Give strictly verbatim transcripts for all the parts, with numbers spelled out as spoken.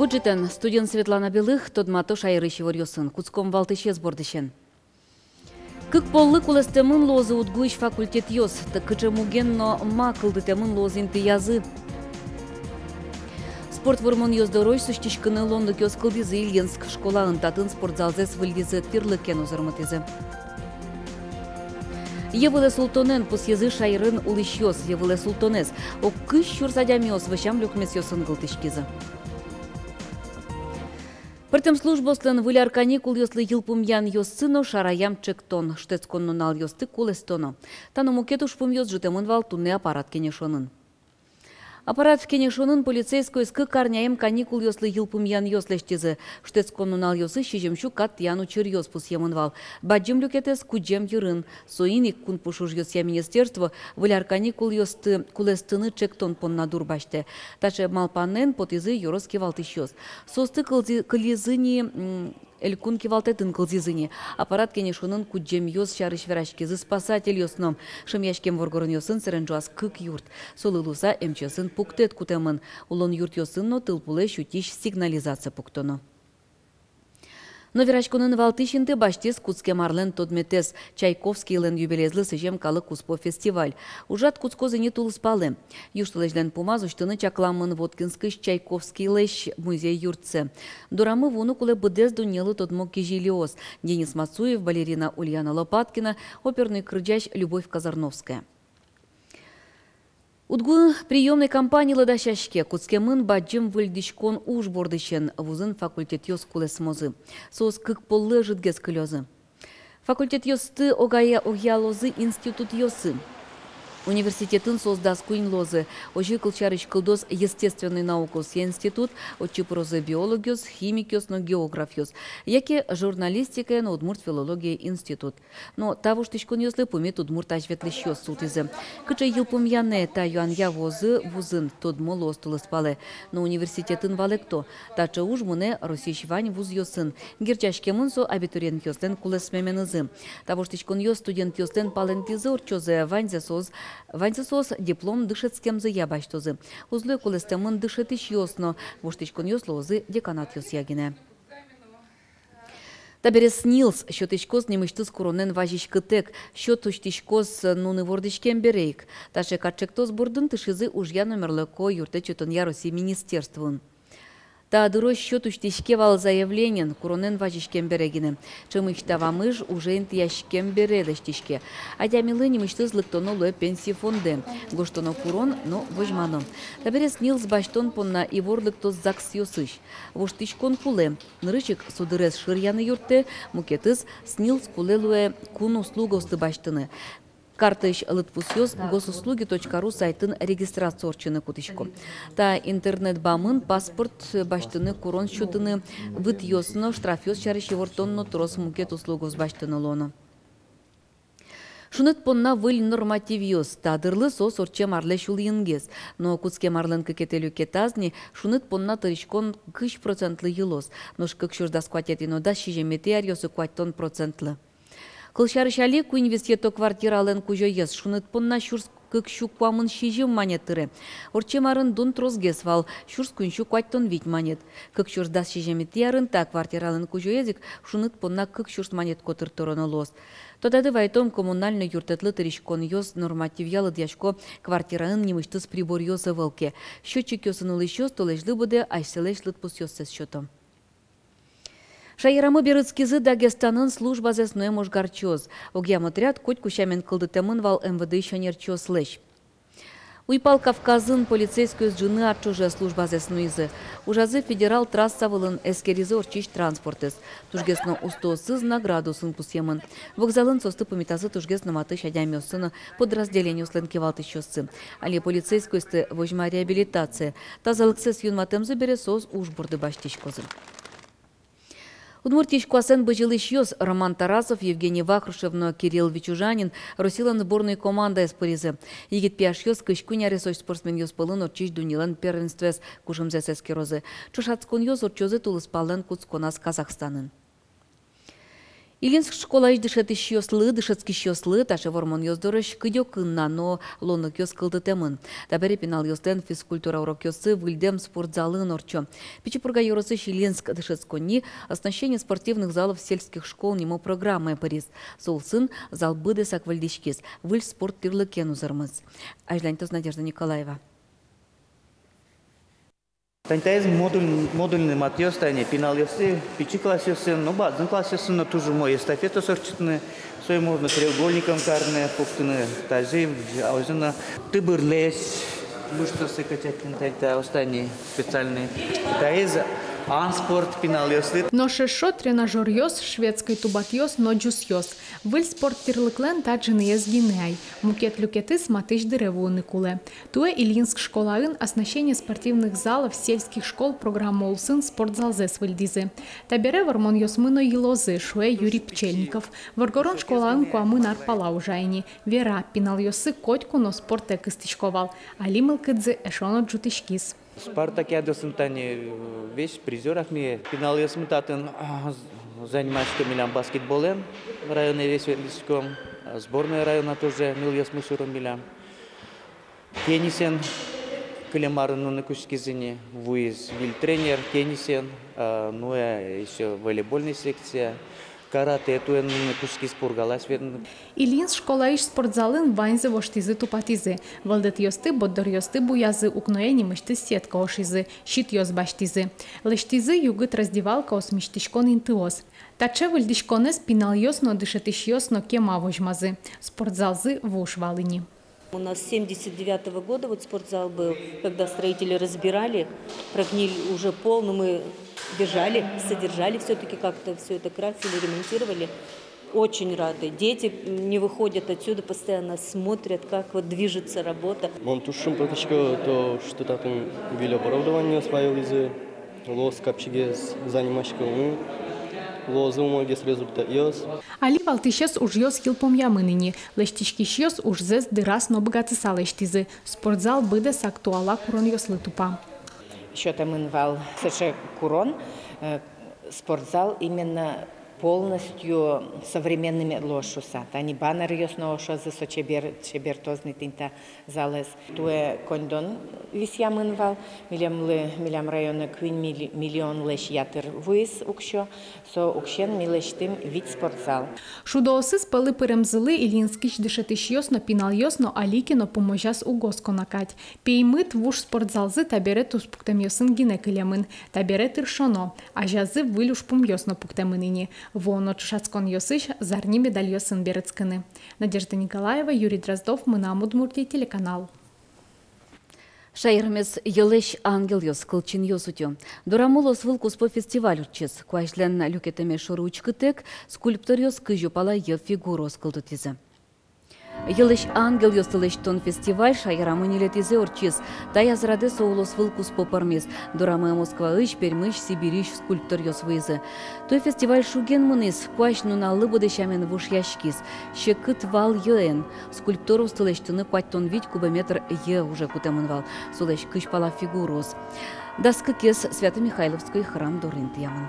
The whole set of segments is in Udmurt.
Ӝытэн! Студиын Светлана Белых. Тодмато шаерысь иворъёсын. Кутском валтӥсез бордысен. Кык поллы кулэстэмын луозы УдГУысь факультетъёс. Та кыӵе муген но ма кылдытэмын луозы интыязы? Спорт вормонъёс дорозь усьтӥськыны луонлыкъёс кылдӥзы Ильинск школаын. Татын спортзалзэс выльдӥзы, тӥрлыкен узырмытӥзы. Йӧ вылэ султонэн пусйизы шаерын улӥсьёс. Йӧ вылэ султонэз. Ог кызь сюрс адямиос вӧсям люкмесъёсын кылзӥськизы. Пӧртэм службаослэн выль ар каникулъёслы йылпумъянъёссы но шараям ӵектон. Шутэтскон нуналъёсты кулэстоно. Та но мукет ужпумъёс ӝутэмын вал туннэ аппарат кенешонын. Аппарат кенешонын полицейскойёс кык арняем каникулъёслы йылпумъянъёс лэсьтӥзы. Шутэтскон нуналъёсы сизьымсю кат тӥян учыръёс пусъемын вал. Бадӟым люкетэз Кудӟем йырын. Соин ик кун пуш ужъёсъя министерство выль ар каникулъёсты кулэстыны ӵектон понна дур басьтэ. Таӵе малпанэн потӥзы ёрос кивалтӥсьёс. Соосты кылзы-, кылизы ни, м, элькун кивалтэтын кылзӥзы ни. Аппарат кенешонын кудӟемъёс сярысь вераськизы спасательёс но. Шӧмъяськем воргоронъёсын сэрен ӝуаз кык юрт. Солы луыса эмчиосын пуктэт кутэмын. Улон юртъёсын но тылпулэсь утись сигнализация пуктоно. Но вераськонын валтӥсь инты басьтӥз кутскем арлэн тодметэз — Чайковскийлэн юбилейезлы сӥзем калык куспо фестиваль. Ужрад кутскоз ини тулыспалэ. Южтолэзьлэн пумаз усьтыны чакламын Воткинскысь Чайковскийлэсь музей-юртсэ. Дорамы вуыны кулэ быдэс дуннелы тодмо кизилиос: Денис Мацуев, балерина Ульяна Лопаткина, оперной кырӟась Любовь Казарновская. УдГУ приёмной кампанилы дасяське. Кутскемын бадӟым выльдӥськон уж бордысен. Вузын факультетъёс кулэсмозы. Соос кык поллы ӧжытгес кылёзы. Факультетъёсты огъя-, огъялозы институтъёсы. Университетын соос дас куинь луозы. Озьы, кылсярысь, кылдоз естественной наукаосъя институт, отчы пырозы биологъёс, химикъёс но географъёс, яке журналистикая но удмурт филология институт. Но та воштӥськонъёслы пумит удмурт азьветлӥсьёс султӥзы. Кыӵе йылпумъянэ та юанъя вуозы вузын, тодмо луоз тулыспалэ. Но университетын валэкто: таӵе уж мынэ Россиысь вань вузъёсын. Герӟаськемын со абитуриентъёслэн кулэсмеменызы. Та воштӥськонъёс студентъёслэн палэнтӥзы ортчозы, ваньзэ соос, ваньзэ соос диплом дышетскемзыя басьтозы. Уз луэ кулэстэмын дышетӥсьёс но, воштӥськонъёс луозы деканатъёсъя гинэ. Табере СНИЛС сётӥськоз нимысьтыз куронэн вазиськытэк. Счёт усьтӥськоз нуны вордӥськем бере ик. Таӵе кат ӵектос бордын тыршизы ужъя но мерлыко юрттэт сётонъя Россиысь министерствоын. Та дырозь счёт усьтӥське вал заявлениен, куронэн вазиськем бере гинэ. Ӵемысь та вамыш уже интыяськем бере лэсьтӥське. Адямилы нимысьтыз лыктоно луэ пенси фондэ, гожтоно курон но возьмано. Табере СНИЛС басьтон понна ивор лыктоз ЗАГСъёсысь. Воштӥськон кулэ. Нырысь ик со дырез шыръяны юрттэ, мукетыз — СНИЛС кулэ луэ кун услугаосты басьтыны. Картысь лыдпусъёс госуслуги точка ру сайтын регистрация ортчыны кутӥсько. Та интернет бамын паспорт басьтыны курон сётыны, вытъёс но штрафъёс сярысь ивортон но трос мукет услугаос басьтыны луоно. Шуныт понна выль нормативъёс. Та дырлы соос ортчем арлэсь улӥнгес. Но кутскем арлэн кыкетӥ люкетаз ни шуныт понна тыриськон кызь процентлы йылоз. Нош кык сюрс дас куатетӥ но дас сизьыметӥ аръёсы куатьтон процентлы. Кылсярысь, али куинь висъето квартиралэн кузёез шуныт понна сюрс кык сю куамын сизьым манет тыре. Ортчем арын дун тросгес вал, сюрс куинь сю куатьтон вить манет. Кык сюрс дас сизьыметӥ арын та квартиралэн кузёез ик шуныт понна кык сюрс манет котыр тыроно луоз. Тодады вайытом, коммунальной юрттэтлы тыриськонъёс нормативъя лыдъясько квартираын нимысьтыз приборъёс ӧвӧл ке. Счётчикъёсын улӥсьёс толэзьлы быдэ асьсэлэсь лыдпусъёссэс сёто. Шаерамы берытскизы Дагестанын службазэс нуэм ожгарчиос. Огъям отряд котьку сямен кылдытэмын вал МВД-ысь ӧнерчиослэсь. Уйпал Кавказын полицейскойёс ӝыны ар ӵоже службазэс нуизы. Ужазы федерал трасса вылын, эскеризы ортчись транспортэз. Тужгес но устоосыз наградаосын пусъемын. Вокзалын соосты пумитазы тужгес но матысь адямиоссы но подразделениослэн кивалтӥсьёссы. Али полицейскойёсты возьма реабилитацие. Тазалыксэс юнматэмзы бере соос уж борды басьтӥськозы. Удмуртиысь куасэн бызьылӥсьёс Роман Тарасов, Евгений Вахрушев но Кирилл Вичужанин Россилэн сборной командаез пыризы. Егит пияшъёс кызь куинь аресозь спортсменъёс пӧлын ортчись дуннелэн первенствоез кужымзэс эскерозы. Ӵошатсконъёс ортчозы тулыспаллэн кутсконаз Казахстанын. Ильинск школаысь дышетӥсьёслы, дышетскисьёслы таӵе вормонъёс дорозь кыдёкын но луонлыкъёс кылдытэмын. Табере пиналъёслэн физкультура урокъёссы выльдэм спортзалын ортчо. Пичи Пурга ёросысь Ильинск дышетсконни «Оснащение спортивных залов сельских школ» нимо программае пыриз. Со улсын зал быдэсак выльдӥськиз, выль спорт тӥрлыкен узырмиз. Азьланьтоз Надежда Николаева. Тани таиз модуль-, модульный матъёс, тани пиналъёсты, пичи классъёсын но, бадӟым классъёсын но туж умой эстафетаос ортчытыны, сое можно треугольником карыны, пуктыны, тазьы, а озьы но тыбырлэсь мышцаоссэ качатьтыны, тани таос тани специальный. Таиз ан спорт пиналъёслы. Нош эшшо тренажёръёс, шведской тубатъёс но ӟусъёс. Выль спорт тӥрлыклэн та ӝыныез гинэ ай. Мукет люкетыз матысь дыре вуыны кулэ. Туэ Ильинск школаын «Оснащение спортивных залов сельских школ» программа улсын спортзалзэс выльдӥзы. Табере вормонъёсмы но йылозы, шуэ Юрий Пчельников. Воргорон школаын куамын ар пала ужа ини. Вера, пиналъёссы котьку но спортэ кыстӥсько вал. Али мылкыдзы эшшо но ӝутӥськиз. Спартакиадаосын тани, э, весь призёрах ми. Пиналъёсмы татын, а, з-, занимасько милям баскетболэн, районэ весь ветлӥськом, а, сборной района тоже нылъёсмы суром милям. Теннисэн кылем арын нуны кутскизы ни, вуиз выль тренер теннисэн, а, ну, э, ещё волейбольной секция. Каратэ туэ нуны кутскиз, Пургалась ветлыны. Ильинск школаысь спортзалын ваньзэ воштӥзы, тупатӥзы. Вӧлдэтъёсты, борддоръёсты буязы, укное нимысьтыз сетка ошизы, щитъёс басьтӥзы. Лэсьтӥзы югыт раздевалкаос, мисьтӥськон интыос. Таӵе выльдӥськонэз пиналъёс но, дышетӥсьёс но кема возьмазы. Спортзалзы вуж вал ини. У нас семьдесят девятого года вот спортзал был, когда строители разбирали, прогнили, уже пол, но мы держали, содержали, всё-таки как-то всё это красили, ремонтировали. Очень рады. Дети не выходят отсюда, постоянно смотрят, как вот движется работа. Мон туж шумпотӥсько, то, что татын выль оборудованиос появились. Луоз капчигес занимаськыны, луозы умойгес результатъёс. Али валтӥсез ужъёс йылпумъямын ини. Лэсьтӥськисьёс ужзэс дыраз но быгатыса лэсьтӥзы. Спортзал быдэсак туала куронъёслы тупа. Сётэмын вал сыӵе курон, э, спортзал именно полностью современный мед луоз шуыса. Тани баннеръёс но ошозы, со чебер, чебертоз ни тӥни та залэз. Туэ коньдон висъямын вал, милемлы, милям районэ куинь милли-, миллионлэсь ятыр вуиз уксё, со уксёен ми лэсьтӥм вить спортзал. Шудоосыз пӧлы пыремзылы Ильинскысь дышетӥсьёс но, пиналъёс но али ке но пумозяз уг оско на кадь. Пеймыт вуж спортзалзы табере туспуктэмъёсын гинэ кылемын. Табере тыршоно, азязы выль ужпумъёс но пуктэмын ини. Вуоно ӵошатсконъёсысь зарни медальёсын берытскыны. Надежда Николаева, Юрий Дроздов, «Мынам Удмуртие» телеканал. Шаермес йӧлэсь ангелъёс кылчинъёс утё. Дорамы улосвыл куспо фестиваль ортчиз. Куазьлэн люкетэме шоры учкытэк, скульпторъёс кызь пала йӧ фигураос кылдытӥзы. Йӧлэсь ангелъёсты лэсьтон фестиваль шаерамы ньылетӥзэ ортчиз. Таяз радэ со улосвыл куспо пӧрмиз. Дорамы Москваысь, Пермьысь, Сибирьысь скульпторъёс вуизы. Туэ фестиваль шуген мынӥз, куазь нуналлы быдэ сямен вошъяськиз. Секыт вал йӧэн. Скульптураосты лэсьтыны куатьтон вить кубометр йӧ уже кутэмын вал. Солэсь кызь пала фигураос. Дас кыкез Свято-Михайловской храм дорын интыямын.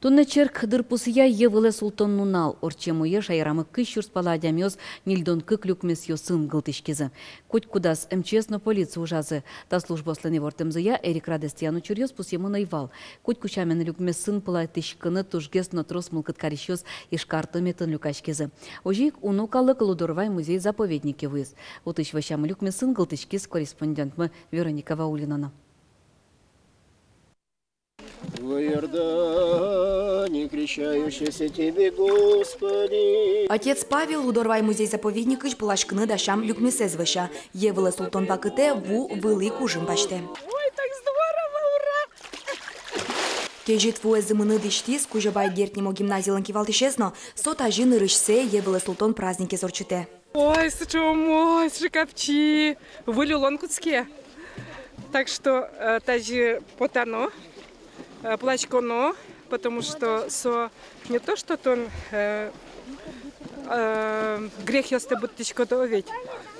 Туннэ черк дырпусъя йӧ вылэ султон нунал. Ортчем уе шаерамы кызь сюрс пала адямиос ньыльдон кык люкмесъёсын гылтӥськизы. Котькудаз эм че эс но полиция ужазы. Та службаослэн ивортэмзыя, эрикрадэз тӥян учыръёс пусъемын ӧй вал. Котьку сямен люкмесын пылатӥськыны тужгес но трос мылкыд карисьёс Ижкар тыметын люкаськизы. Озьы ик уно калык Лудорвай музей-заповеднике вуиз. Отысь вӧсям люкмесын гылтӥськиз корреспондентмы Вероника Ваулина но. В Иордании крещающийся Тебе, Господи. Отец Павел Лудорвай музей-заповедникысь пыласькыны дасям люкмесэз вӧся. Йӧ вылэ султон вакытэ ву вылӥ кужым басьтэ. Ой, так здорово, ура! Кезьыт вуэз зымыны дӥсьтӥз Кузебай Герд нимо гимназилэн кивалтӥсез но, со тазьы нырысьсэ йӧ вылэ султон праздникез ортчытэ. Ой, сыӵе умой, сыӵе капчи. Выль улон кутске. Так что, э, тазьы потано, э, пыласьконо, потому что со не то, что тон, э, э, грехъёстэ быдтӥськод, о ведь.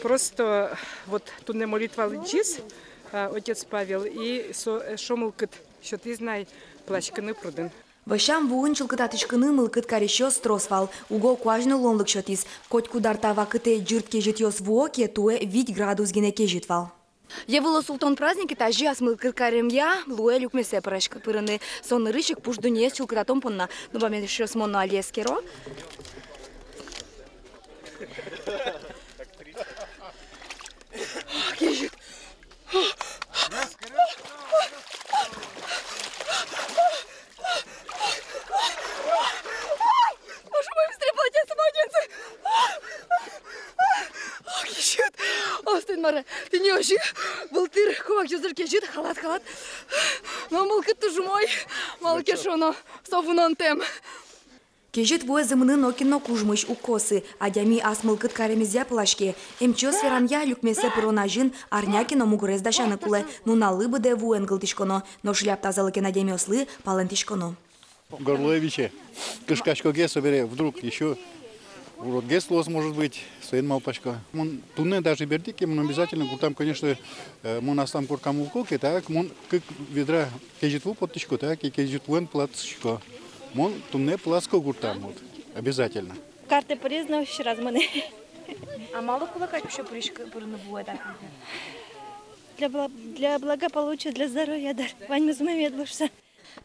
Просто вот туннэ молитва лыдӟиз, э, отец Павел, и со, э, эшшо мылкыд сётӥз на ай пыласькыны прудын. Вӧсям вуын чылкытатӥськыны мылкыд карисьёс трос вал. Уго куазь но луонлык сётӥз. Котькуд ар та вакытэ ӟырт кезьытъёс вуо ке, туэ вить градус гинэ кезьыт вал. Йӧ вылэ султон празднике тазьы ас мылкыд каремъя луэ люкмесэ пырыны. Со нырысь ик пуш дуннеез чылкытатон понна. Но бамъёсыз мон но али эскеро. Кезьыт. Боже мой, быстрее полотенце, полотенце! Ох, кезьыт! Остын мара, тӥни озьы, былтыр куак ёзыр кезьыт, халат, халат. Но мылкыд туж умой, малы ке шуоно, со вунонтэм. Кезьыт вуэ зымыны нокин но кужмысь уг косы. Адями ас мылкыд каремезъя пылаське. Эмчиос верамъя, люкмесэ пырон азьын арня ке но мугорез дасяны кулэ. Нуналлы быдэ вуэн кылдӥськоно, нош ляб тазалыкен адямиослы палэнтӥськоно. Горлое висе. Кышкасько ке, собере вдруг ещё уродгес луоз, может быть, соин малпасько. Мон туннэ даже берти ке, мон обязательно гуртам, конечно, э, мон аслам коркам улӥсько ке, так, мон кык ведра кезьыт ву поттӥсько, так, и кезьыт вуэн пыласько. Мон туннэ пыласько гуртам, вот, обязательно. Картэ пырез но ещё раз мынэ. А малы кулэ кадь ещё пырыськ-, пырыны вуэ, так? Для бла-, для благополучия, для здоровья, да. Ваньмыз мед луоз шуса.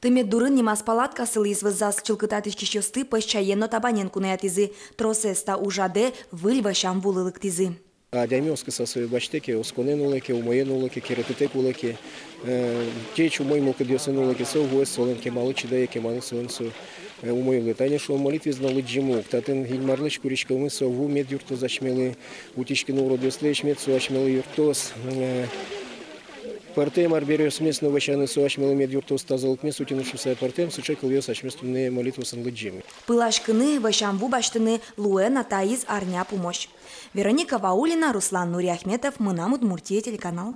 Тымет дурын нимаз палатка сылӥз. Вӧзаз чылкытатӥськисьёсты пӧсь чаен но табанен куноятӥзы. Тросэз та ужрадэ выль вӧсям вулы лыктӥзы. Адями оскыса сое басьтэ ке, осконэн улэ ке, умоен улэ ке, керетытэк улэ ке, э, ӟеч умой мылкыдъёсын улэ ке, со вуэз солэн кемалы чидае, кемалы солэн со, э, умой улэ. Тани шуом, молитваез но лыдӟимы ук. Татын Инмарлэсь куриськомы, со ву мед юрттоз асьмелы, утиськыны уродъёслэсь мед со асьмелы юрттоз, э, пӧртэм арбериосмес но вӧсяны со асьмелы мед юрттоз, тазалыкмес утьыны шуса пӧртэм сыӵе кылъёс асьмеос туннэ молитваосын лыдӟимы. Пыласькыны, вӧсям ву басьтыны луэ на таиз арня пумозь. Вероника Ваулина, Руслан Нуриахметов, «Мынам Удмуртие» телеканал.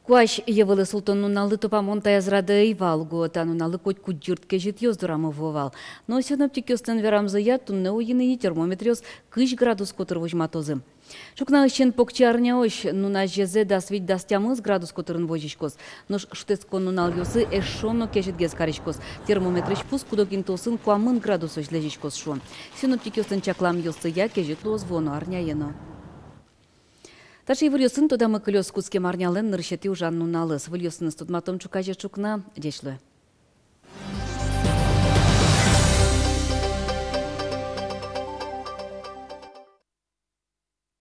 Куазь йӧ вылэ султон нуналлы тупамон таяз радэ ӧй вал уго. Та нуналлы котькуд ӟырт кезьытъёс дорамы вуо вал. Но синоптикъёслэн верамзыя, туннэ уйин ини термометръёс кызь градус котыр возьматозы. Ӵукнаысен покчиарняозь нуназе дас вить-дас тямыс градус котырын возиськоз. Нош шутэтскон нуналъёсы эшшо но кезьытгес кариськоз. Термометрысь пус куд-ог интыосын куамын градусозь лэзиськоз шуо. Синоптикъёслэн чакламъёссыя, кезьыт луоз вуоно арняе но. Таӵе иворъёсын тодамы кылёз кутскем арнялэн нырысетӥ ужан нуналыз. Выльёсыныз тодматом ӵуказе ӵукна. Ӟеч луэ.